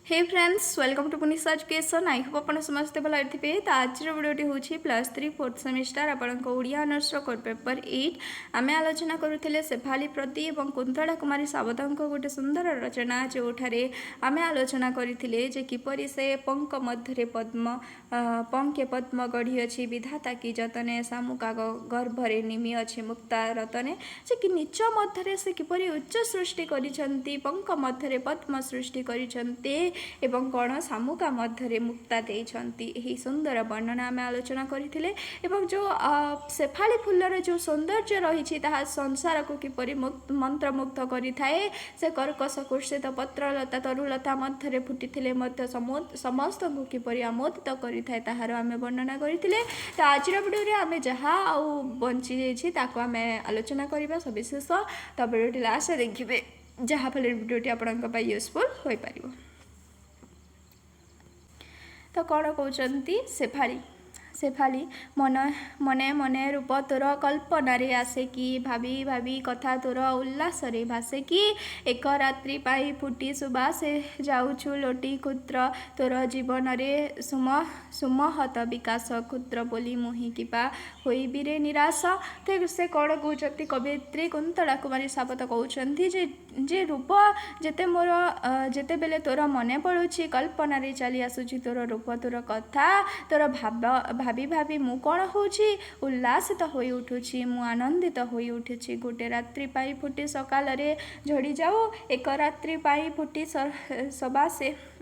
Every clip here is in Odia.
Hey friends, welcome to Punisha Education. I hope ଆପଣ ସମସ୍ତେ ଭଲରେ ଥିବେ। ତ ଆଜିର ଭିଡ଼ିଓଟି ହେଉଛି +3 ଫୋର୍ଥ ସେମିଷ୍ଟାର ଆପଣଙ୍କ ଓଡ଼ିଆ ଅନର୍ସର କୋର୍ ପେପର୍ 8। ଆମେ ଆଲୋଚନା କରୁଥିଲେ ଶେଫାଳି ପତି ଏବଂ କୁନ୍ତଳା କୁମାରୀ ସାବତଙ୍କ ଗୋଟେ ସୁନ୍ଦର ରଚନା, ଯେଉଁଠାରେ ଆମେ ଆଲୋଚନା କରିଥିଲେ ଯେ କିପରି ସେ ପଙ୍କ ମଧ୍ୟରେ ପଦ୍ମ, ପଙ୍କେ ପଦ୍ମ ଗଢ଼ିଅଛି ବିଧାତା କି ଯତନେ, ଶାମୁକା ଗର୍ଭରେ ନିମିଅଛି ମୁକ୍ତା ରତନେ। ଯେ କି ନିଚ ମଧ୍ୟରେ ସେ କିପରି ଉଚ୍ଚ ସୃଷ୍ଟି କରିଛନ୍ତି, ପଙ୍କ ମଧ୍ୟରେ ପଦ୍ମ ସୃଷ୍ଟି କରିଛନ୍ତି ଏବଂ କ'ଣ ଶାମୁକା ମଧ୍ୟରେ ମୁକ୍ତା ଦେଇଛନ୍ତି। ଏହି ସୁନ୍ଦର ବର୍ଣ୍ଣନା ଆମେ ଆଲୋଚନା କରିଥିଲେ ଏବଂ ଯେଉଁ ଶେଫାଳି ଫୁଲର ଯେଉଁ ସୌନ୍ଦର୍ଯ୍ୟ ରହିଛି, ତାହା ସଂସାରକୁ କିପରି ମନ୍ତ୍ରମୁଗ୍ଧ କରିଥାଏ। ସେ କର୍କଶ କୁତ୍ସିତ ପତ୍ରଲତା ତରୁଲତା ମଧ୍ୟରେ ଫୁଟିଥିଲେ ମଧ୍ୟ ସମସ୍ତଙ୍କୁ କିପରି ଆମୋଦିତ କରିଥାଏ, ତାହାର ଆମେ ବର୍ଣ୍ଣନା କରିଥିଲେ। ତ ଆଜିର ଭିଡ଼ିଓରେ ଆମେ ଯାହା ଆଉ ବଞ୍ଚିଯାଇଛି, ତାକୁ ଆମେ ଆଲୋଚନା କରିବା ସବିଶେଷ। ତ ଭିଡ଼ିଓଟି ଲାଷ୍ଟ ଦେଖିବେ, ଯାହାଫଳରେ ଭିଡ଼ିଓଟି ଆପଣଙ୍କ ପାଇଁ ୟୁଜଫୁଲ୍ ହୋଇପାରିବ। ତ କ'ଣ କହୁଛନ୍ତି ଶେଫାଳି? ଶେଫାଳି, ମନ ମନେ ମନେ ରୂପ ତୋର କଳ୍ପନାରେ ଆସେ କି? ଭାବି ଭାବି କଥା ତୋର ଉଲ୍ଲାସରେ ଭାସେ କି? ଏକ ରାତ୍ରି ପାଇଁ ଫୁଟି ସୁବାସେ ଯାଉଛୁ ଲୋଟି, କ୍ଷୁଦ୍ର ତୋର ଜୀବନରେ ସୁମହତ ବିକାଶ। କ୍ଷୁଦ୍ର ବୋଲି ମୁହିଁ କିପା ହୋଇବିରେ ନିରାଶ? ତ ସେ କ'ଣ କହୁଛନ୍ତି? କବୟିତ୍ରୀ କୁନ୍ତଳା କୁମାରୀ ସାବତ କହୁଛନ୍ତି ଯେ ରୂପ ଯେତେ ମୋର ଯେତେବେଳେ ତୋର ମନେ ପଡ଼ୁଛି, କଳ୍ପନାରେ ଚାଲି ଆସୁଛି ତୋର ରୂପ, ତୋର କଥା, ତୋର ଭାବ। ଭାବି ଭାବି ମୁଁ କ'ଣ ହେଉଛି? ଉଲ୍ଲାସିତ ହୋଇ ଉଠୁଛି, ମୁଁ ଆନନ୍ଦିତ ହୋଇ ଉଠୁଛି। ଗୋଟେ ରାତ୍ରି ପାଇଁ ଫୁଟି ସକାଳରେ ଝଡ଼ିଯାଉ, ଏକ ରାତ୍ରି ପାଇଁ ଫୁଟି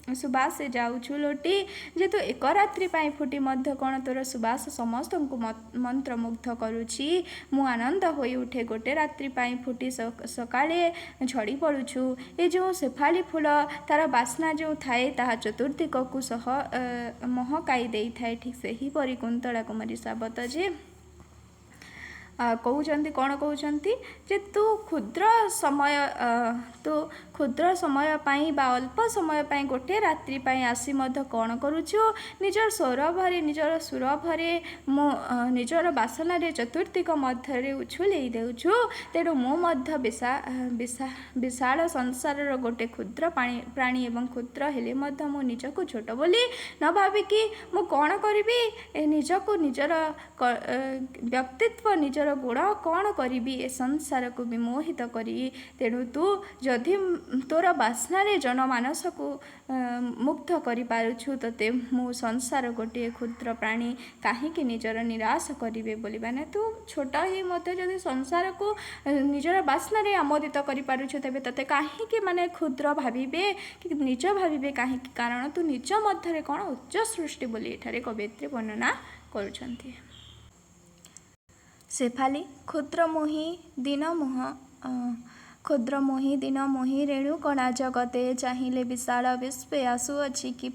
ସୁବାସେ ଯାଉଛୁ ଲୋଟି। ଯେହେତୁ ଏକ ରାତ୍ରି ପାଇଁ ଫୁଟି ମଧ୍ୟ କ'ଣ ତୋର ସୁବାସ ସମସ୍ତଙ୍କୁ ମନ୍ତ୍ରମୁଗ୍ଧ କରୁଛି, ମୁଁ ଆନନ୍ଦ ହୋଇ ଉଠେ। ଗୋଟେ ରାତ୍ରି ପାଇଁ ଫୁଟି ସକାଳେ ଝଡ଼ି ପଡ଼ୁଛୁ। ଏ ଯେଉଁ ଶେଫାଳି ଫୁଲ, ତାର ବାସ୍ନା ଯେଉଁ ଥାଏ, ତାହା ଚତୁର୍ଦିଗକୁ ସହ ମହକାଇ ଦେଇଥାଏ। ଠିକ୍ ସେହିପରି କୁନ୍ତଳା କୁମାରୀ ସାବତ ଯେ କହୁଛନ୍ତି, କ'ଣ କହୁଛନ୍ତି ଯେ ତୁ କ୍ଷୁଦ୍ର ସମୟ ପାଇଁ ବା ଅଳ୍ପ ସମୟ ପାଇଁ, ଗୋଟିଏ ରାତ୍ରି ପାଇଁ ଆସି ମଧ୍ୟ କ'ଣ କରୁଛୁ? ନିଜର ସୌରଭରେ, ନିଜର ସୁରଭରେ, ମୁଁ ନିଜର ବାସନାରେ ଚତୁର୍ଦିଗ ମଧ୍ୟରେ ଉଛୁଳେଇ ଦେଉଛୁ। ତେଣୁ ମୁଁ ମଧ୍ୟ ବିଶାଳ ସଂସାରର ଗୋଟେ କ୍ଷୁଦ୍ର ପ୍ରାଣୀ ଏବଂ କ୍ଷୁଦ୍ର ହେଲେ ମଧ୍ୟ ମୁଁ ନିଜକୁ ଛୋଟ ବୋଲି ନ ଭାବିକି ମୁଁ କ'ଣ କରିବି? ଏ ନିଜକୁ, ନିଜର ବ୍ୟକ୍ତିତ୍ୱ, ନିଜର ଗୁଣ କ'ଣ କରିବି ଏ ସଂସାରକୁ ବିମୋହିତ କରି? ତେଣୁ ତୁ ଯଦି ତୋର ବାସ୍ନାରେ ଜନମାନସକୁ ମୁଗ୍ଧ କରିପାରୁଛୁ, ତୋତେ ମୁଁ ସଂସାର ଗୋଟିଏ କ୍ଷୁଦ୍ର ପ୍ରାଣୀ କାହିଁକି ନିଜର ନିରାଶ କରିବେ ବୋଲି। ମାନେ ତୁ ଛୋଟ ହେଇ ମଧ୍ୟ ଯଦି ସଂସାରକୁ ନିଜର ବାସ୍ନାରେ ଆମୋଦିତ କରିପାରୁଛୁ, ତେବେ ତୋତେ କାହିଁକି ମାନେ କ୍ଷୁଦ୍ର ଭାବିବେ କି ନିଚ ଭାବିବେ କାହିଁକି? କାରଣ ତୁ ନିଜ ମଧ୍ୟରେ କ'ଣ ଉଚ୍ଚ ସୃଷ୍ଟି ବୋଲି ଏଠାରେ କବୟିତ୍ରୀ ବର୍ଣ୍ଣନା କରୁଛନ୍ତି। ଶେଫାଳି, କ୍ଷୁଦ୍ର ମୁହିଁ ଦୀନ ମୁହ କ୍ଷୁଦ୍ର ମୁହିଁ ଦୀନ ମୁହିଁ ରେଣୁକଣା ଜଗତେ, ଚାହିଁଲେ ବିଶାଳ ବିଶ୍ୱେ ଆସୁଅଛି କି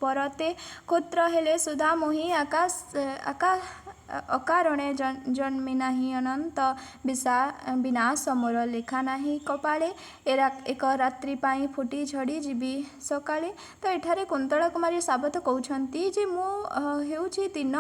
ପରତେ। କ୍ଷୁଦ୍ର ହେଲେ ସୁଦ୍ଧା ମୁହିଁ ଆକାଶ ଅକାରଣେ ଜନ୍ମି ନାହିଁ, ଅନନ୍ତ ବିନାଶ ମୋର ଲେଖା ନାହିଁ କପାଳେ। ଏକ ରାତ୍ରି ପାଇଁ ଫୁଟି ଝଡ଼ିଯିବି ସକାଳେ। ତ ଏଠାରେ କୁନ୍ତଳା କୁମାରୀ ସାବତ କହୁଛନ୍ତି ଯେ ମୁଁ ହେଉଛି ଦୀନ,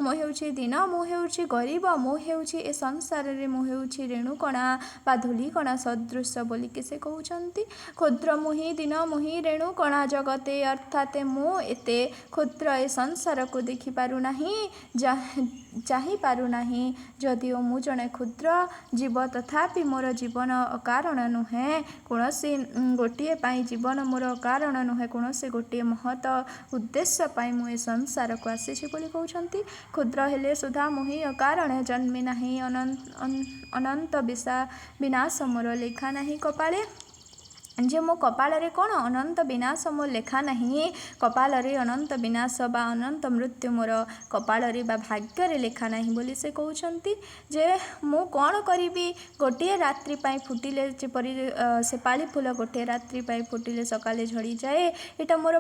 ମୁଁ ହେଉଛି ଦୀନ, ମୁଁ ହେଉଛି ଗରିବ, ମୁଁ ହେଉଛି ଏ ସଂସାରରେ ମୁଁ ହେଉଛି ରେଣୁକଣା ବା ଧୂଳିକଣା ସଦୃଶ ବୋଲିକି ସେ କହୁଛନ୍ତି। କ୍ଷୁଦ୍ର ମୁହିଁ ଦୀନ ମୁହିଁ ରେଣୁକଣା ଜଗତେ, ଅର୍ଥାତ୍ ମୁଁ ଏତେ କ୍ଷୁଦ୍ର, ଏ ସଂସାରକୁ ଦେଖିପାରୁନାହିଁ, ଚାହିଁପାରୁନାହିଁ। ଯଦିଓ ମୁଁ ଜଣେ କ୍ଷୁଦ୍ର ଜୀବ, ତଥାପି ମୋର ଜୀବନ ଅକାରଣ ନୁହେଁ। କୌଣସି ଗୋଟିଏ ପାଇଁ ଜୀବନ ମୋର ଅକାରଣ ନୁହେଁ, କୌଣସି ଗୋଟିଏ ମହତ ଉଦ୍ଦେଶ୍ୟ ପାଇଁ ମୁଁ ଏ ସଂସାରକୁ ଆସିଛି ବୋଲି କହୁଛନ୍ତି। କ୍ଷୁଦ୍ର ହେଲେ ସୁଦ୍ଧା ମୁହିଁ ଅକାରଣେ ଜନ୍ମି ନାହିଁ, ଅନନ୍ତ ବିନାଶ ମୋର ଲେଖା ନାହିଁ କପାଳେ। ଯେ ମୋ କପାଳରେ କ'ଣ ଅନନ୍ତ ବିନାଶ ମୋ ଲେଖା ନାହିଁ, କପାଳରେ ଅନନ୍ତ ବିନାଶ ବା ଅନନ୍ତ ମୃତ୍ୟୁ ମୋର କପାଳରେ ବା ଭାଗ୍ୟରେ ଲେଖା ନାହିଁ ବୋଲି ସେ କହୁଛନ୍ତି। ଯେ ମୁଁ କ'ଣ କରିବି? ଗୋଟିଏ ରାତ୍ରି ପାଇଁ ଫୁଟିଲେ, ଯେପରି ଶେଫାଳି ଫୁଲ ଗୋଟିଏ ରାତ୍ରି ପାଇଁ ଫୁଟିଲେ ସକାଳେ ଝଡ଼ିଯାଏ, ଏଇଟା ମୋର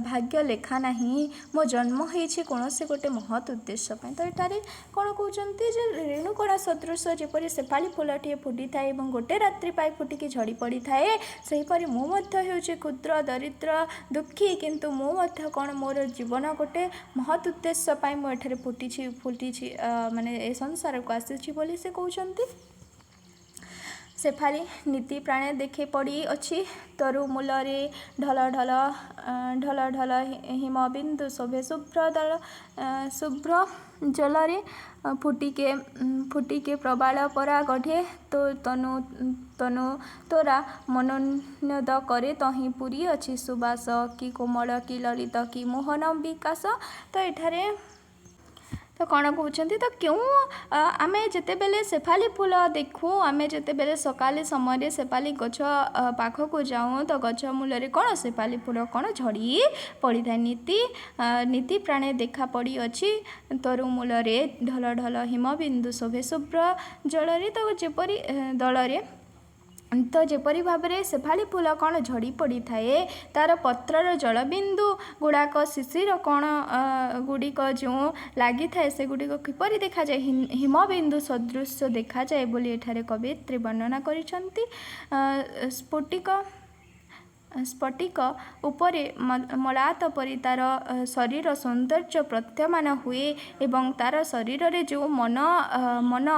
ଭାଗ୍ୟ ଲେଖା ନାହିଁ। ମୋ ଜନ୍ମ ହେଇଛି କୌଣସି ଗୋଟେ ମହତ୍ ଉଦ୍ଦେଶ୍ୟ ପାଇଁ। ତ ଏଠାରେ କ'ଣ କହୁଛନ୍ତି ଯେ ରେଣୁକଣା ସଦୃଶ ଯେପରି ଶେଫାଳି ଫୁଲଟିଏ ଫୁଟିଥାଏ ଏବଂ ଗୋଟେ ରାତ୍ରି ପାଇଁ ଫୁଟିକି ଝଡ଼ି ପଡ଼ିଥାଏ, ସେହିପରି ମୁଁ ମଧ୍ୟ ହେଉଛି କ୍ଷୁଦ୍ର, ଦରିଦ୍ର, ଦୁଃଖୀ। କିନ୍ତୁ ମୁଁ ମଧ୍ୟ କ'ଣ ମୋର ଜୀବନ ଗୋଟେ ମହତ୍ ଉଦ୍ଦେଶ୍ୟ ପାଇଁ ମୁଁ ଏଠାରେ ଫୁଟିଛି, ମାନେ ଏ ସଂସାରକୁ ଆସିଛି ବୋଲି ସେ କହୁଛନ୍ତି। ଶେଫାଳି ନିତି ପ୍ରାଣେ ଦେଖେ ପଡ଼ି ଅଛି ତରୁ ମୂଳରେ ଢଳ ଢଳ ଢଳ ଢଳ ହିମବିନ୍ଦୁ ଶୋଭେ ଶୁଭ୍ର ଦଳ ଶୁଭ୍ର ଜଳରେ। ଫୁଟିକେ ଫୁଟିକେ ପ୍ରବାଳ ପରା ଗଢ଼େ ତୋ ତନୁ ତନୁ ତୋରା ମନୋନ୍ନତ କରେ, ତହିଁ ପୁରୀ ଅଛି ସୁବାସ। କି କୋମଳ, କି ଲଳିତ, କି ମୋହନ ବିକାଶ। ତ ଏଠାରେ ତ କ'ଣ କହୁଛନ୍ତି? ତ କେଉଁ ଆମେ ଯେତେବେଳେ ଶେଫାଳି ଫୁଲ ଦେଖୁ, ଆମେ ଯେତେବେଳେ ସକାଳେ ସମୟରେ ଶେଫାଳି ଗଛ ପାଖକୁ ଯାଉଁ, ତ ଗଛ ମୂଳରେ କ'ଣ ଶେଫାଳି ଫୁଲ କ'ଣ ଝଡ଼ି ପଡ଼ିଥାଏ। ନୀତି ପ୍ରାଣେ ଦେଖା ପଡ଼ିଅଛି ତରୁ ମୂଳରେ, ଢଳ ଢଳ ହିମବିନ୍ଦୁ ଶୋଭେ ଶୁଭ୍ର ଜଳରେ। ତ ଯେପରି ଦଳରେ, ତ ଯେପରି ଭାବରେ ଶେଫାଳି ଫୁଲ କ'ଣ ଝଡ଼ି ପଡ଼ିଥାଏ, ତା'ର ପତ୍ରର ଜଳବିନ୍ଦୁ ଗୁଡ଼ାକ ଶିଶିର କଣ ଗୁଡ଼ିକ ଯେଉଁ ଲାଗିଥାଏ, ସେଗୁଡ଼ିକ କିପରି ଦେଖାଯାଏ? ହିମବିନ୍ଦୁ ସଦୃଶ ଦେଖାଯାଏ ବୋଲି ଏଠାରେ କବୟିତ୍ରୀ ବର୍ଣ୍ଣନା କରିଛନ୍ତି। ସ୍ଫଟିକ ଉପରେ ମଳାତ ପରି ତା'ର ଶରୀର ସୌନ୍ଦର୍ଯ୍ୟ ପ୍ରତ୍ୟମାନ ହୁଏ ଏବଂ ତା'ର ଶରୀରରେ ଯେଉଁ ମନ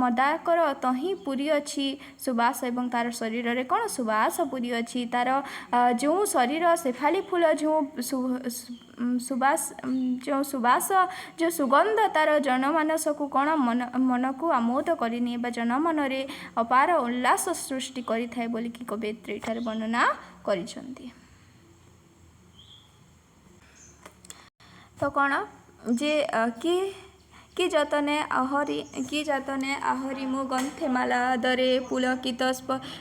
ମଦାକର, ତହିଁ ପୂରିଅଛି ସୁବାସ। ଏବଂ ତା'ର ଶରୀରରେ କ'ଣ ସୁବାସ ପୂରିଅଛି। ତା'ର ଯେଉଁ ଶରୀର, ଶେଫାଳି ଫୁଲ ଯେଉଁ ସୁବାସ, ଯେଉଁ ସୁବାସ, ଯେଉଁ ସୁଗନ୍ଧ ତା'ର ଜନମାନସକୁ କ'ଣ ମନକୁ ଆମୋଦ କରିନିଏ ବା ଜନମନରେ ଅପାର ଉଲ୍ଲାସ ସୃଷ୍ଟି କରିଥାଏ ବୋଲିକି କବୟିତ୍ରୀ ଏଠାରେ ବର୍ଣ୍ଣନା କରିଛନ୍ତି। ତ କ'ଣ ଯେ କି ଯତନେ ଆହରି, କି ଯତନେ ଆହରି ମୁଁ ଗନ୍ଥେ ମାଲା ଆଦରେ, ପୁଲକିତ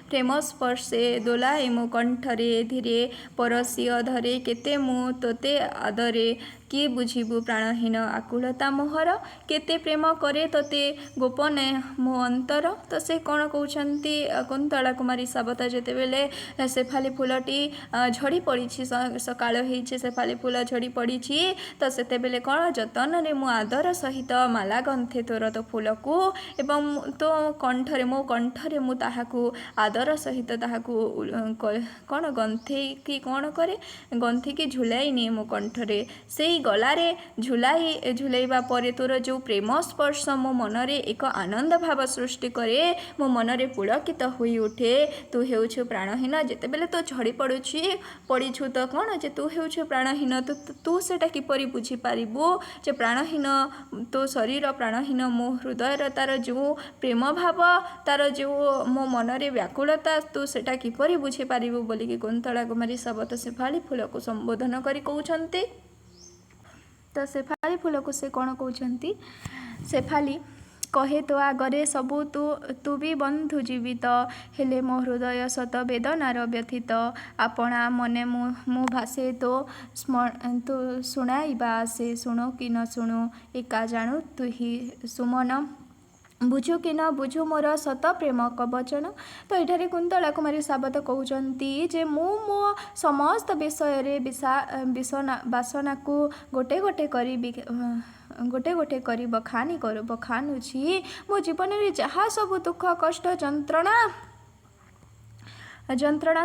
ପ୍ରେମ ସ୍ପର୍ଶେ ଦୋଲାଏ ମୁଁ କଣ୍ଠରେ, ଧୀରେ ପରଶି ଅଧରେ କେତେ ମୁଁ ତୋତେ ଆଦରେ। କି ବୁଝିବୁ ପ୍ରାଣହୀନ ଆକୁଳତା ମୋହର, କେତେ ପ୍ରେମ କରେ ତୋତେ ଗୋପନେ ମୋ ଅନ୍ତର। ତ ସେ କ'ଣ କହୁଛନ୍ତି କୁନ୍ତଳା କୁମାରୀ ସାବତ? ଯେତେବେଳେ ଶେଫାଳି ଫୁଲଟି ଝଡ଼ି ପଡ଼ିଛି, ସକାଳ ହେଇଛି, ଶେଫାଳି ଫୁଲ ଝଡ଼ି ପଡ଼ିଛି, ତ ସେତେବେଳେ କ'ଣ ଯତନରେ ମୁଁ ଆଦର ସହିତ ମାଲା ଗନ୍ଥେ ତୋର ତୋ ଫୁଲକୁ ଏବଂ ତୋ କଣ୍ଠରେ, ମୋ କଣ୍ଠରେ ମୁଁ ତାହାକୁ ଆଦର ସହିତ ତାହାକୁ କ'ଣ ଗନ୍ଥେଇକି କ'ଣ କରେ, ଗନ୍ଥିକି ଝୁଲାଇ ନିଏ ମୋ କଣ୍ଠରେ। ସେଇ ଗଲାରେ ଝୁଲାଇବା ପରେ ତୋର ଯେଉଁ ପ୍ରେମ ସ୍ପର୍ଶ ମୋ ମନରେ ଏକ ଆନନ୍ଦ ଭାବ ସୃଷ୍ଟି କରେ, ମୋ ମନରେ ପୁଳକିତ ହୋଇ ଉଠେ। ତୁ ହେଉଛୁ ପ୍ରାଣହୀନ। ଯେତେବେଳେ ତୁ ଝଡ଼ି ପଡ଼ିଛୁ, ତ କ'ଣ ଯେ ତୁ ହେଉଛୁ ପ୍ରାଣହୀନ, ତୁ ସେଇଟା କିପରି ବୁଝିପାରିବୁ ଯେ ପ୍ରାଣହୀନ ତୋ ଶରୀର, ପ୍ରାଣହୀନ ମୋ ହୃଦୟର ତାର ଯେଉଁ ପ୍ରେମ ଭାବ, ତାର ଯେଉଁ ମୋ ମନରେ ବ୍ୟାକୁଳତା, ତୁ ସେଇଟା କିପରି ବୁଝିପାରିବୁ ବୋଲିକି କୁନ୍ତଳା କୁମାରୀ ସାବତ ଶେଫାଳି ଫୁଲକୁ ସମ୍ବୋଧନ କରି କହୁଛନ୍ତି। ତ ଶେଫାଳି ଫୁଲକୁ ସେ କ'ଣ କହୁଛନ୍ତି? ଶେଫାଳି କହେ ତୋ ଆଗରେ ସବୁ ତୁ ବି ବନ୍ଧୁ ଜୀବିତ ହେଲେ ମୋ ହୃଦୟ ଶତ ବେଦନାର ବ୍ୟଥିତ। ଆପଣା ମନେ ମୁଁ ଭାସେ ତୋ ତୋ ଶୁଣାଇବା ଆସେ, ଶୁଣୁ କି ନ ଶୁଣୁ ଏକା ଜାଣୁ ତୁହି ସୁମନ, ବୁଝୁ କି ନ ବୁଝୁ ମୋର ସତ ପ୍ରେମ ବଚନ। ତ ଏଠାରେ କୁନ୍ତଳା କୁମାରୀ ସାବତ କହୁଛନ୍ତି ଯେ ମୁଁ ମୋ ସମସ୍ତ ବିଷୟରେ ବାସନାକୁ ଗୋଟେ ଗୋଟେ କରି ବଖାନୁଛି। ମୋ ଜୀବନରେ ଯାହା ସବୁ ଦୁଃଖ କଷ୍ଟ ଯନ୍ତ୍ରଣା,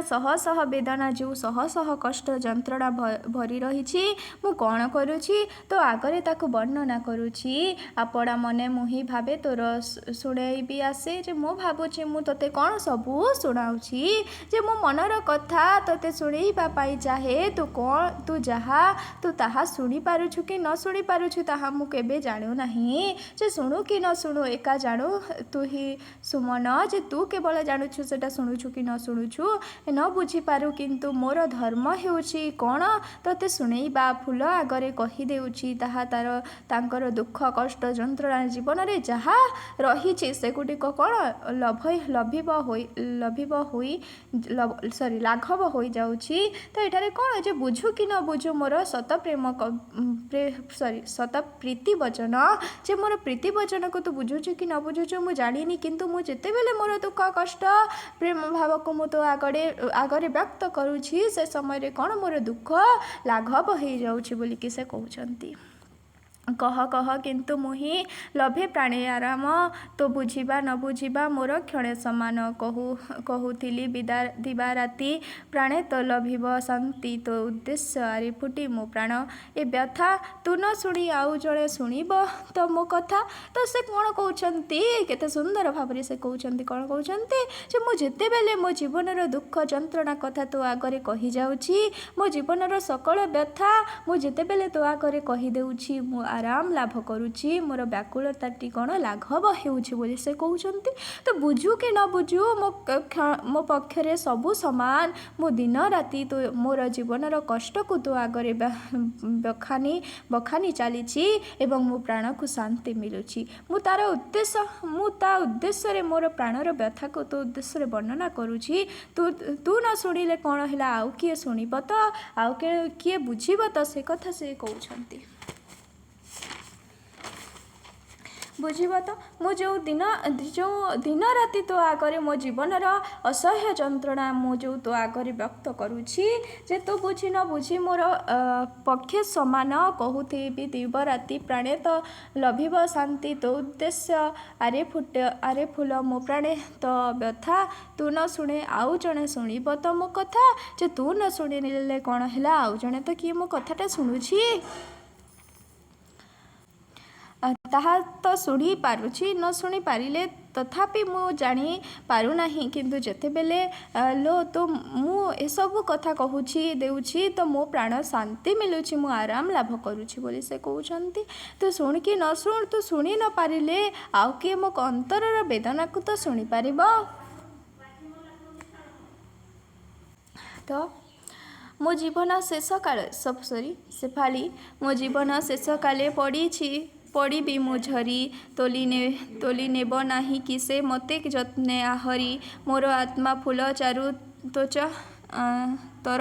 ଶହ ଶହ ବେଦନା, ଯେଉଁ ଶହ ଶହ କଷ୍ଟ ଯନ୍ତ୍ରଣା ଭରି ରହିଛି, ମୁଁ କ'ଣ କରୁଛି? ତୋ ଆଗରେ ତାକୁ ବର୍ଣ୍ଣନା କରୁଛି। ଆପଣା ମନେ ମୁଁ ହିଁ ଭାବେ ତୋର ଶୁଣାଇବି ଆସେ, ଯେ ମୁଁ ଭାବୁଛି ମୁଁ ତୋତେ କ'ଣ ସବୁ ଶୁଣାଉଛି, ଯେ ମୋ ମନର କଥା ତୋତେ ଶୁଣେଇବା ପାଇଁ ଚାହେଁ। ତୁ କ'ଣ, ତୁ ଯାହା ତୁ ତାହା ଶୁଣିପାରୁଛୁ କି ନ ଶୁଣିପାରୁଛୁ, ତାହା ମୁଁ କେବେ ଜାଣୁନାହିଁ। ଯେ ଶୁଣୁ କି ନ ଶୁଣୁ ଏକା ଜାଣୁ ତୁ ହିଁ ସୁମନ, ଯେ ତୁ କେବଳ ଜାଣୁଛୁ ସେଇଟା ଶୁଣୁଛୁ କି ନ ଶୁଣୁଛୁ, ନ ବୁଝିପାରୁ, କିନ୍ତୁ ମୋର ଧର୍ମ ହେଉଛି କ'ଣ ତୋତେ ଶୁଣେଇବା। ଫୁଲ ଆଗରେ କହିଦେଉଛି ତାହା ତାର ତାଙ୍କର ଦୁଃଖ କଷ୍ଟ ଯନ୍ତ୍ରଣା ଜୀବନରେ ଯାହା ରହିଛି, ସେଗୁଡ଼ିକ କ'ଣ ଲଭ ଲଭିବ ହୋଇ ଲଭିବ ହୋଇ ସରି ଲାଘବ ହୋଇଯାଉଛି। ତ ଏଠାରେ କ'ଣ ଯେ ବୁଝୁ କି ନ ବୁଝୁ ମୋର ସତ ପ୍ରେମ, ସରି, ସତ ପ୍ରୀତି ବଚନ, ଯେ ମୋର ପ୍ରୀତି ବଚନକୁ ତୁ ବୁଝୁଛୁ କି ନ ବୁଝୁଛୁ ମୁଁ ଜାଣିନି, କିନ୍ତୁ ମୁଁ ଯେତେବେଳେ ମୋର ଦୁଃଖ କଷ୍ଟ ପ୍ରେମ ଭାବକୁ ମୁଁ ତୋ ଆଗରେ ବ୍ୟକ୍ତ କରୁଛି, ସେ ସମୟରେ କ'ଣ ମୋର ଦୁଃଖ ଲାଘବ ହେଇଯାଉଛି ବୋଲିକି ସେ କହୁଛନ୍ତି। କହ କହ କିନ୍ତୁ ମୁହିଁ ଲଭେ ପ୍ରାଣେ ଆରାମ, ତୋ ବୁଝିବା ନ ବୁଝିବା ମୋର କ୍ଷଣେ ସମାନ। କହୁଥିଲି ଦିବାରାତି ପ୍ରାଣେ ତ ଲଭିବ ଶାନ୍ତି, ତୋ ଉଦ୍ଦେଶ୍ୟ ଆରେ ଫୁଟି ମୋ ପ୍ରାଣ ଏ ବ୍ୟଥା। ତୁ ନ ଶୁଣି ଆଉ ଜଣେ ଶୁଣିବ ତ ମୋ କଥା? ତ ସେ କ'ଣ କହୁଛନ୍ତି? କେତେ ସୁନ୍ଦର ଭାବରେ ସେ କହୁଛନ୍ତି। କ'ଣ କହୁଛନ୍ତି ଯେ ମୁଁ ଯେତେବେଳେ ମୋ ଜୀବନର ଦୁଃଖ ଯନ୍ତ୍ରଣା କଥା ତୋ ଆଗରେ କହିଯାଉଛି, ମୋ ଜୀବନର ସକଳ ବ୍ୟଥା ମୁଁ ଯେତେବେଳେ ତୋ ଆଗରେ କହିଦେଉଛି, ମୁଁ ଆରାମ ଲାଭ କରୁଛି, ମୋର ବ୍ୟାକୁଳତାଟି କ'ଣ ଲାଘବ ହେଉଛି ବୋଲି ସେ କହୁଛନ୍ତି। ତ ବୁଝୁ କି ନ ବୁଝୁ, ମୋ ପକ୍ଷରେ ସବୁ ସମାନ। ମୁଁ ଦିନ ରାତି ତୋ ମୋର ଜୀବନର କଷ୍ଟକୁ ତୋ ଆଗରେ ବଖାନି ଚାଲିଛି ଏବଂ ମୋ ପ୍ରାଣକୁ ଶାନ୍ତି ମିଳୁଛି। ମୁଁ ତାର ଉଦ୍ଦେଶ୍ୟ, ମୁଁ ତା ଉଦ୍ଦେଶ୍ୟରେ ମୋର ପ୍ରାଣର ବ୍ୟଥାକୁ ତୋ ଉଦ୍ଦେଶ୍ୟରେ ବର୍ଣ୍ଣନା କରୁଛି। ତୁ ନ ଶୁଣିଲେ କ'ଣ ହେଲା, ଆଉ କିଏ ଶୁଣିବ ତ, ଆଉ କିଏ ବୁଝିବ ତ, ସେ କଥା ସେ କହୁଛନ୍ତି। ବୁଝିବ ତ? ମୁଁ ଯେଉଁ ଦିନ ରାତି ତୋ ଆଗରେ ମୋ ଜୀବନର ଅସହ୍ୟ ଯନ୍ତ୍ରଣା ମୁଁ ଯେଉଁ ତୋ ଆଗରେ ବ୍ୟକ୍ତ କରୁଛି, ଯେ ତୁ ବୁଝି ନ ବୁଝି ମୋର ପକ୍ଷେ ସମାନ। କହୁଥିବି ଦିବରାତି ପ୍ରାଣେ ତ ଲଭିବ ଶାନ୍ତି, ତୋ ଉଦ୍ଦେଶ୍ୟ ଆରେ ଫୁଟ ଆରେ ଫୁଲ ମୋ ପ୍ରାଣେ ତ ବ୍ୟଥା। ତୁ ନ ଶୁଣେ ଆଉ ଜଣେ ଶୁଣିବ ତ ମୋ କଥା? ଯେ ତୁ ନ ଶୁଣିଲେ କ'ଣ ହେଲା, ଆଉ ଜଣେ ତ କିଏ ମୋ କଥାଟା ଶୁଣୁଛି। ତାହା ତ ଶୁଣି ପାରୁଛି, ନ ଶୁଣି ପାରିଲେ ତଥାପି ମୁଁ ଜାଣି ପାରୁନାହିଁ, କିନ୍ତୁ ଯେତେବେଳେ ଲୋ ତୋ ମୁଁ ଏସବୁ କଥା କହୁଛି ଦେଉଛି ତ ମୋ ପ୍ରାଣ ଶାନ୍ତି ମିଳୁଛି, ମୁଁ ଆରାମ ଲାଭ କରୁଛି ବୋଲି ସେ କହୁଛନ୍ତି। ତୁ ଶୁଣିକି ନ ଶୁଣ, ତୁ ଶୁଣି ନ ପାରିଲେ ଆଉ କିଏ ମୋ ଅନ୍ତରର ବେଦନାକୁ ତ ଶୁଣିପାରିବ ତ? ମୋ ଜୀବନ ଶେଷ କାଳ ସରି ଶେଫାଳି, ମୋ ଜୀବନ ଶେଷ କାଳେ ପଡ଼ିଛି ପଡ଼ିବି ମୁଁ ଝରି, ତୋଲି ନେବ ନାହିଁ କି ସେ ମୋତେ ଯତ୍ନେ ଆହରି? ମୋର ଆତ୍ମା ଫୁଲ ଚାରୁ ତୋଚ ତର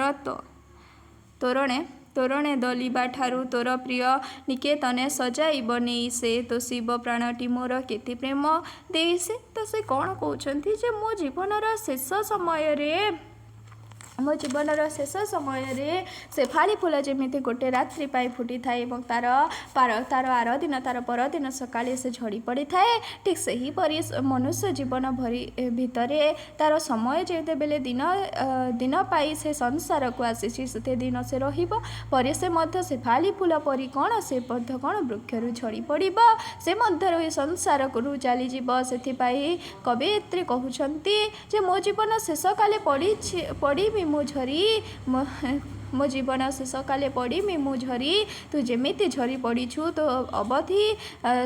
ତୋରଣେ ଦୋଲିବା ଠାରୁ ତୋର ପ୍ରିୟ ନିକେତନେ ସଜାଇବ ନେଇ ସେ, ତୋଷିବ ପ୍ରାଣଟି ମୋର କେତେ ପ୍ରେମ ଦେଇ ସେ। ତ ସେ କ'ଣ କହୁଛନ୍ତି ଯେ ମୋ ଜୀବନର ଶେଷ ସମୟରେ, ମୋ ଜୀବନର ଶେଷ ସମୟରେ ଶେଫାଳି ଫୁଲ ଯେମିତି ଗୋଟେ ରାତ୍ରି ପାଇଁ ଫୁଟିଥାଏ ଏବଂ ତାର ଆର ଦିନ, ତାର ପରଦିନ ସକାଳେ ସେ ଝଡ଼ି ପଡ଼ିଥାଏ, ଠିକ୍ ସେହିପରି ମନୁଷ୍ୟ ଜୀବନ ଭରି ଭିତରେ ତାର ସମୟ ଯେତେବେଳେ ଦିନ ପାଇ ସେ ସଂସାରକୁ ଆସିଛି, ସେତେ ଦିନ ସେ ରହିବ, ପରେ ସେ ମଧ୍ୟ ଶେଫାଳି ଫୁଲ ପରି କ'ଣ ସେ ମଧ୍ୟ କ'ଣ ବୃକ୍ଷରୁ ଝଡ଼ି ପଡ଼ିବ, ସେ ମଧ୍ୟ ଏ ସଂସାରରୁ ଚାଲିଯିବ। ସେଥିପାଇଁ କବୟିତ୍ରୀ କହୁଛନ୍ତି ଯେ ମୋ ଜୀବନ ଶେଷ କାଳେ ପଡ଼ିଛି ପଡ଼ିବି ମୁଁ ଝରି, ମୋ ଜୀବନ ଶେଷ କାଳେ ପଡ଼ିବି ମୁଁ ଝରି, ତୁ ଯେମିତି ଝରି ପଡ଼ିଛୁ ତୋ ଅବଧି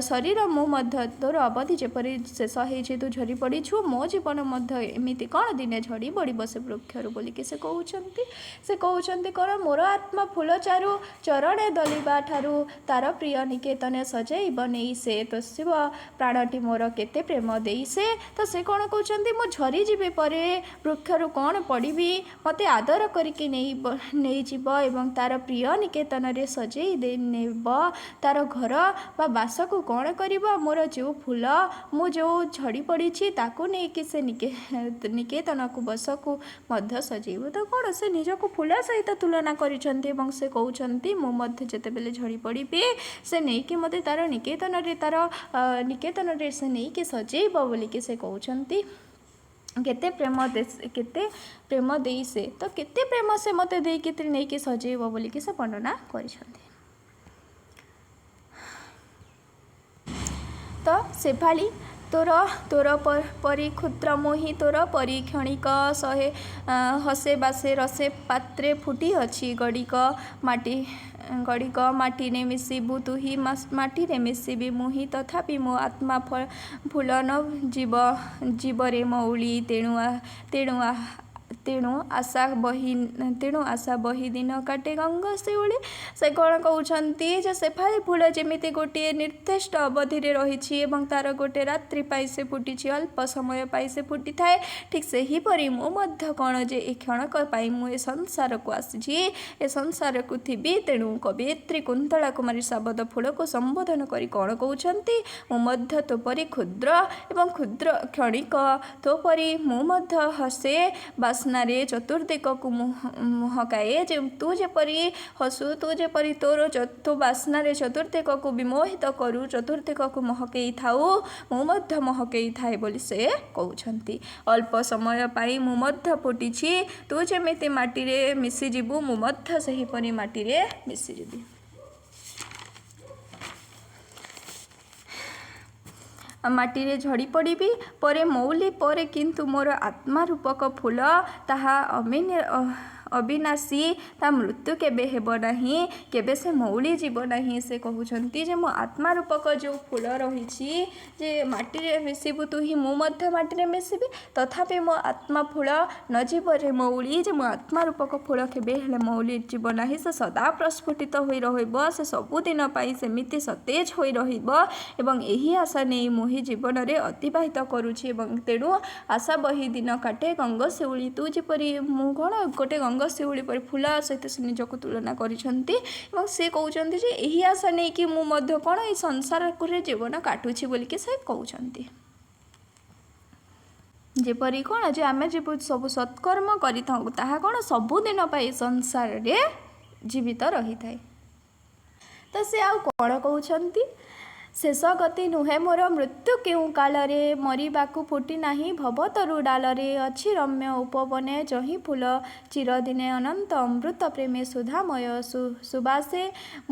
ଶରୀର, ମୁଁ ମଧ୍ୟ ତୋର ଅବଧି ଯେପରି ଶେଷ ହେଇଛି, ତୁ ଝରି ପଡ଼ିଛୁ, ମୋ ଜୀବନ ମଧ୍ୟ ଏମିତି କ'ଣ ଦିନେ ଝଡ଼ି ପଡ଼ିବ ସେ ବୃକ୍ଷରୁ ବୋଲିକି ସେ କହୁଛନ୍ତି। ସେ କହୁଛନ୍ତି କ'ଣ? ମୋର ଆତ୍ମା ଫୁଲ ଚାରୁ ଚରଣେ ଦଳିବା ଠାରୁ ତାର ପ୍ରିୟ ନିକେତନେ ସଜେଇବ ନେଇ ସେ, ତୋଷିବ ପ୍ରାଣଟି ମୋର କେତେ ପ୍ରେମ ଦେଇ ସେ। ତ ସେ କ'ଣ କହୁଛନ୍ତି? ମୁଁ ଝରିଯିବି ପରେ ବୃକ୍ଷରୁ କ'ଣ ପଡ଼ିବି, ମୋତେ ଆଦର କରିକି ନେଇଯିବ ଏବଂ ତାର ପ୍ରିୟ ନିକେତନରେ ସଜେଇ ଦେଇ ନେବ। ତାର ଘର ବା ବାସକୁ କ'ଣ କରିବ? ମୋର ଯେଉଁ ଫୁଲ, ମୁଁ ଯେଉଁ ଝଡ଼ି ପଡ଼ିଛି, ତାକୁ ନେଇକି ସେ ନିକେତନକୁ ବସକୁ ମଧ୍ୟ ସଜେଇବ। ତ କ'ଣ ସେ ନିଜକୁ ଫୁଲ ସହିତ ତୁଳନା କରିଛନ୍ତି ଏବଂ ସେ କହୁଛନ୍ତି ମୁଁ ମଧ୍ୟ ଯେତେବେଳେ ଝଡ଼ି ପଡ଼ିବି, ସେ ନେଇକି ମୋତେ ତାର ନିକେତନରେ, ତାର ନିକେତନରେ ସେ ନେଇକି ସଜେଇବ ବୋଲିକି ସେ କହୁଛନ୍ତି। କେତେ ପ୍ରେମ ଦେଇ ସେ, ତ କେତେ ପ୍ରେମ ସେ ମୋତେ ଦେଇକି ନେଇକି ସଜେଇବ ବୋଲିକି ସେ ବର୍ଣ୍ଣନା କରିଛନ୍ତି। ତ ଶେଫାଳି, ତୋର ପରି କ୍ଷୁଦ୍ର ମୁହିଁ, ତୋର ପରି କ୍ଷଣିକ, ସହେ ହସେ ବାସେ ରସେ ପାତ୍ରେ ଫୁଟିଅଛି ଗଡ଼ିକ ମାଟି, ଗଡ଼ିକ ମାଟିରେ ମିଶିବୁ ତୁହି, ମାଟିରେ ମିଶିବି ମୁହିଁ, ତଥାପି ମୋ ଆତ୍ମା ଫୁଲ ନ ଯିବ ଜୀବରେ ମଉଳି। ତେଣୁ ଆଶା ବହି ଦିନ କାଟେ ଗଙ୍ଗ ଶିଉଳି। ସେ କ'ଣ କହୁଛନ୍ତି ଯେ ଶେଫାଳି ଫୁଲ ଯେମିତି ଗୋଟିଏ ନିର୍ଦ୍ଦିଷ୍ଟ ଅବଧିରେ ରହିଛି ଏବଂ ତାର ଗୋଟେ ରାତ୍ରି ପାଇଁ ସେ ଫୁଟିଛି, ଅଳ୍ପ ସମୟ ପାଇଁ ସେ ଫୁଟିଥାଏ, ଠିକ୍ ସେହିପରି ମୁଁ ମଧ୍ୟ କ'ଣ ଯେ ଏ କ୍ଷଣକ ପାଇଁ ମୁଁ ଏ ସଂସାରକୁ ଆସିଛି, ଏ ସଂସାରକୁ ଥିବି। ତେଣୁ କବୟିତ୍ରୀ କୁନ୍ତଳା କୁମାରୀ ସାବତ ଫୁଲକୁ ସମ୍ବୋଧନ କରି କ'ଣ କହୁଛନ୍ତି? ମୁଁ ମଧ୍ୟ ତୋ ପରି କ୍ଷୁଦ୍ର ଏବଂ କ୍ଷୁଦ୍ର କ୍ଷଣିକ, ତୋ ପରି ମୁଁ ମଧ୍ୟ ହସେ ବାସ୍ନା ବାସ୍ନାରେ ଚତୁର୍ଦିଗକୁ ମହକାଏ। ଯେ ତୁ ଯେପରି ହସୁ, ତୁ ଯେପରି ତୋର ତୋ ବାସ୍ନାରେ ଚତୁର୍ଦିଗକୁ ବିମୋହିତ କରୁ, ଚତୁର୍ଦିଗକୁ ମହକେଇ ଥାଉ, ମୁଁ ମଧ୍ୟ ମହକେଇ ଥାଏ ବୋଲି ସେ କହୁଛନ୍ତି। ଅଳ୍ପ ସମୟ ପାଇଁ ମୁଁ ମଧ୍ୟ ଫୁଟିଛି। ତୁ ଯେମିତି ମାଟିରେ ମିଶିଯିବୁ, ମୁଁ ମଧ୍ୟ ସେହିପରି ମାଟିରେ ମିଶିଯିବି। ମାଟିରେ ଝଡ଼ି ପଡ଼ିବି ପରେ ମଉଲି ପରେ, କିନ୍ତୁ ମୋର ଆତ୍ମା ରୂପକ ଫୁଲ ତାହା ଅବିନାଶୀ, ତା ମୃତ୍ୟୁ କେବେ ହେବ ନାହିଁ, କେବେ ସେ ମଉଳି ଯିବ ନାହିଁ। ସେ କହୁଛନ୍ତି ଯେ ମୋ ଆତ୍ମା ରୂପକ ଯେଉଁ ଫୁଲ ରହିଛି, ଯେ ମାଟିରେ ମିଶିବୁ ତୁ ହିଁ, ମୁଁ ମଧ୍ୟ ମାଟିରେ ମିଶିବି, ତଥାପି ମୋ ଆତ୍ମା ଫୁଲ ନ ଯିବରେ ମଉଳି। ଯେ ମୋ ଆତ୍ମା ରୂପକ ଫୁଲ କେବେ ହେଲେ ମଉଳି ଯିବ ନାହିଁ, ସେ ସଦା ପ୍ରସ୍ଫୁଟିତ ହୋଇ ରହିବ, ସେ ସବୁଦିନ ପାଇଁ ସେମିତି ସତେଜ ହୋଇ ରହିବ ଏବଂ ଏହି ଆଶା ନେଇ ମୁଁ ହିଁ ଜୀବନରେ ଅତିବାହିତ କରୁଛି ଏବଂ ତେଣୁ ଆଶା ବହି ଦିନ କାଟେ ଗଙ୍ଗ ଶିଉଳି। ତୁ ଯେପରି, ମୁଁ କ'ଣ ଗୋଟେ ଗଙ୍ଗ ଶିଉଳି ପରି ଫୁଲ ସହିତ ସେ ନିଜକୁ ତୁଳନା କରିଛନ୍ତି ଏବଂ ସେ କହୁଛନ୍ତି ଯେ ଏହି ଆଶା ନେଇକି ମୁଁ ମଧ୍ୟ କ'ଣ ଏଇ ସଂସାରରେ ଜୀବନ କାଟୁଛି ବୋଲିକି ସେ କହୁଛନ୍ତି। ଯେପରି କ'ଣ ଯେ ଆମେ ଯେପରି ସବୁ ସତ୍କର୍ମ କରିଥାଉ, ତାହା କ'ଣ ସବୁଦିନ ପାଇଁ ସଂସାରରେ ଜୀବିତ ରହିଥାଏ। ତ ସେ ଆଉ କ'ଣ କହୁଛନ୍ତି? ଶେଷ ଗତି ନୁହେଁ ମୋର ମୃତ୍ୟୁ କେଉଁ କାଳରେ, ମରିବାକୁ ଫୁଟି ନାହିଁ ଭବତରୁ ଡାଲରେ। ଅଛି ରମ୍ୟ ଉପବନେ ଯହିଁ ଫୁଲ ଚିରଦିନେ, ଅନନ୍ତ ଅମୃତ ପ୍ରେମେ ସୁଧାମୟ ସୁବାସେ।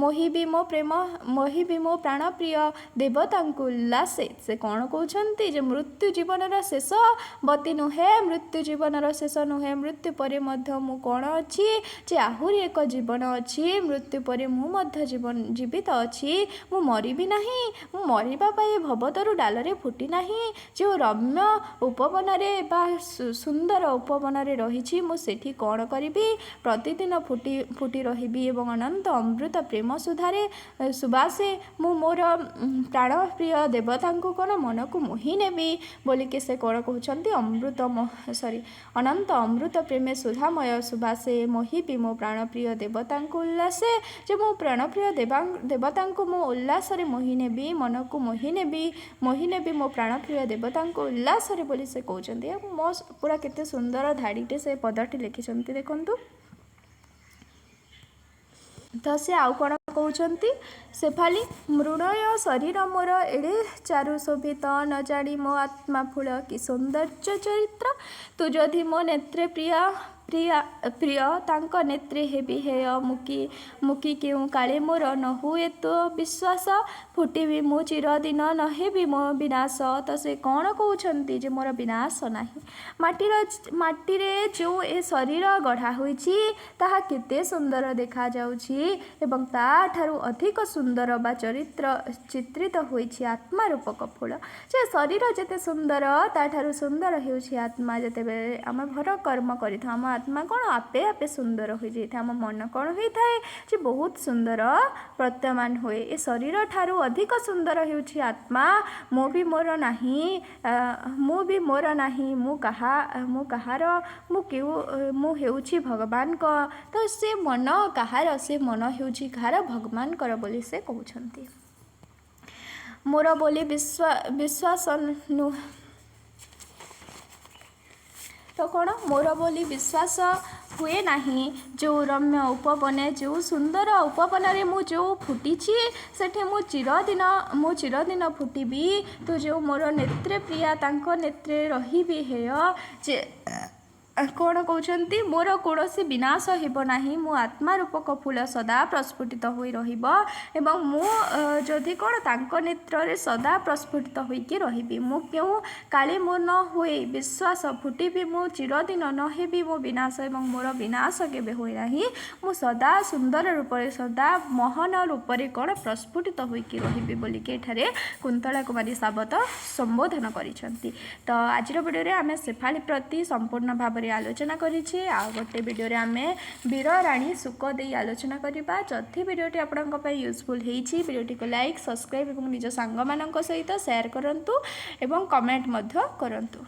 ମୋହିବି ମୋ ପ୍ରେମ, ମୋହିବି ମୋ ପ୍ରାଣପ୍ରିୟ ଦେବତାଙ୍କୁ ଉଲ୍ଲାସେ। ସେ କ'ଣ କହୁଛନ୍ତି ଯେ ମୃତ୍ୟୁ ଜୀବନର ଶେଷ ଗତି ନୁହେଁ, ମୃତ୍ୟୁ ଜୀବନର ଶେଷ ନୁହେଁ। ମୃତ୍ୟୁ ପରେ ମଧ୍ୟ ମୁଁ କ'ଣ ଅଛି ଯେ ଆହୁରି ଏକ ଜୀବନ ଅଛି। ମୃତ୍ୟୁ ପରେ ମୁଁ ମଧ୍ୟ ଜୀବନ ଜୀବିତ ଅଛି, ମୁଁ ମରିବି ନାହିଁ। ମୁଁ ମରିବା ପାଇଁ ଭବତରୁ ଡାଲରେ ଫୁଟି ନାହିଁ। ଯେଉଁ ରମ୍ୟ ଉପବନରେ ବା ସୁନ୍ଦର ଉପବନରେ ରହିଛି, ମୁଁ ସେଠି କ'ଣ କରିବି? ପ୍ରତିଦିନ ଫୁଟି ଫୁଟି ରହିବି ଏବଂ ଅନନ୍ତ ଅମୃତ ପ୍ରେମ ସୁଧାରେ ସୁବାସେ ମୁଁ ମୋର ପ୍ରାଣପ୍ରିୟ ଦେବତାଙ୍କୁ କ'ଣ ମନକୁ ମୋହି ନେବି ବୋଲିକି ସେ କ'ଣ କହୁଛନ୍ତି? ଅମୃତ ସରି ଅନନ୍ତ ଅମୃତ ପ୍ରେମେ ସୁଧାମୟ ସୁବାସେ, ମୋହିବି ମୋ ପ୍ରାଣପ୍ରିୟ ଦେବତାଙ୍କୁ ଉଲ୍ଲାସେ। ଯେ ମୋ ପ୍ରାଣପ୍ରିୟ ଦେବତାଙ୍କୁ ମୁଁ ଉଲ୍ଲାସରେ ମୋହି ନେବି, ମନକୁ ମୋହି ନେବି, ମୋହି ନେବି ମୋ ପ୍ରାଣପ୍ରିୟ ଦେବତାଙ୍କୁ ଉଲ୍ଲାସରେ ବୋଲି ସେ କହୁଛନ୍ତି। ମୋ ପୁରା କେତେ ସୁନ୍ଦର ଧାଡ଼ିଟେ ସେ ପଦଟି ଲେଖିଛନ୍ତି ଦେଖନ୍ତୁ। ତ ସେ ଆଉ କ'ଣ କହୁଛନ୍ତି ଶେଫାଳି? ମୃଣ୍ମୟ ଶରୀର ମୋର ଏଡ଼େ ଚାରୁ ଶୋଭିତ, ନ ଜାଣି ମୋ ଆତ୍ମା ଫୁଳ କି ସୌନ୍ଦର୍ଯ୍ୟ ଚରିତ୍ର। ତୁ ଯଦି ମୋ ନେତ୍ରେ ପ୍ରିୟା ପ୍ରିୟା ପ୍ରିୟ, ତାଙ୍କ ନେତ୍ରେ ହେବି ହେୟ। ମୁକି କେଉଁ କାଳେ ମୋର ନ ହୁଏ ତୋ ବିଶ୍ୱାସ, ଫୁଟିବି ମୁଁ ଚିରଦିନ ନ ହେବି ମୋ ବିନାଶ। ତ ସେ କ'ଣ କହୁଛନ୍ତି ଯେ ମୋର ବିନାଶ ନାହିଁ। ମାଟିରେ ଯେଉଁ ଏ ଶରୀର ଗଢ଼ା ହୋଇଛି, ତାହା କେତେ ସୁନ୍ଦର ଦେଖାଯାଉଛି ଏବଂ ତାଠାରୁ ଅଧିକ ସୁନ୍ଦର ବା ଚରିତ୍ର ଚିତ୍ରିତ ହୋଇଛି ଆତ୍ମା ରୂପକ ଫୁଲ। ଯେ ଶରୀର ଯେତେ ସୁନ୍ଦର, ତାଠାରୁ ସୁନ୍ଦର ହେଉଛି ଆତ୍ମା। ଯେତେବେଳେ ଆମେ ଭଲ କର୍ମ କରିଥାଉ, ଆମ ଆତ୍ମା କ'ଣ ଆପେ ଆପେ ସୁନ୍ଦର ହୋଇଯାଇଥାଏ। ଆମ ମନ କ'ଣ ହୋଇଥାଏ ଯେ ବହୁତ ସୁନ୍ଦର ପ୍ରତୀୟମାନ ହୁଏ। ଏ ଶରୀର ଠାରୁ ଅଧିକ ସୁନ୍ଦର ହେଉଛି ଆତ୍ମା। ମୁଁ ବି ମୋର ନାହିଁ, ମୁଁ ବି ମୋର ନାହିଁ, ମୁଁ କାହାର? ମୁଁ କେଉଁ? ମୁଁ ହେଉଛି ଭଗବାନଙ୍କ। ତ ସେ ମନ କାହାର? ସେ ମନ ହେଉଛି କାହାର? ଭଗବାନଙ୍କର ବୋଲି ସେ କହୁଛନ୍ତି। ମୋର ବୋଲି ବିଶ୍ୱାସ ନୁହେଁ ତ କ'ଣ ମୋର ବୋଲି ବିଶ୍ୱାସ ହୁଏ ନାହିଁ। ଯେଉଁ ରମ୍ୟ ଉପବନେ, ଯେଉଁ ସୁନ୍ଦର ଉପବନରେ ମୁଁ ଯେଉଁ ଫୁଟିଛି, ସେଠି ମୁଁ ଚିରଦିନ ଫୁଟିବି। ତୁ ଯେଉଁ ମୋର ନେତ୍ରେ ପ୍ରିୟା, ତାଙ୍କ ନେତ୍ରେ ରହିବି ହେୟ। ଯେ କ'ଣ କହୁଛନ୍ତି? ମୋର କୌଣସି ବିନାଶ ହେବ ନାହିଁ। ମୋ ଆତ୍ମା ରୂପକ ଫୁଲ ସଦା ପ୍ରସ୍ଫୁଟିତ ହୋଇ ରହିବ ଏବଂ ମୁଁ ଯଦି କ'ଣ ତାଙ୍କ ନେତ୍ରରେ ସଦା ପ୍ରସ୍ଫୁଟିତ ହୋଇକି ରହିବି। ମୁଁ କେଉଁ କାଳେ ମୋ ନ ହୁଏ ବିଶ୍ୱାସ, ଫୁଟିବି ମୁଁ ଚିରଦିନ, ନ ହେବି ମୋ ବିନାଶ ଏବଂ ମୋର ବିନାଶ କେବେ ହୁଏ ନାହିଁ। ମୁଁ ସଦା ସୁନ୍ଦର ରୂପରେ, ସଦା ମହାନ ରୂପରେ କ'ଣ ପ୍ରସ୍ଫୁଟିତ ହୋଇକି ରହିବି ବୋଲିକି ଏଠାରେ କୁନ୍ତଳା କୁମାରୀ ସାବତ ସମ୍ବୋଧନ କରିଛନ୍ତି। ତ ଆଜିର ଭିଡ଼ିଓରେ ଆମେ ଶେଫାଳି ପ୍ରତି ସମ୍ପୂର୍ଣ୍ଣ ଭାବରେ ଆଲୋଚନା କରିଛେ। ଆଉ ଗୋଟେ ଭିଡ଼ିଓରେ ଆମେ ବୀର ରାଣୀ ଶୁକ ଦେଇ ଆଲୋଚନା କରିବା। ଯଦି ଭିଡ଼ିଓଟି ଆପଣଙ୍କ ପାଇଁ ୟୁଜଫୁଲ୍ ହେଇଛି, ଭିଡ଼ିଓଟିକୁ ଲାଇକ୍, ସବସ୍କ୍ରାଇବ୍ ଏବଂ ନିଜ ସାଙ୍ଗମାନଙ୍କ ସହିତ ସେୟାର କରନ୍ତୁ ଏବଂ କମେଣ୍ଟ ମଧ୍ୟ କରନ୍ତୁ।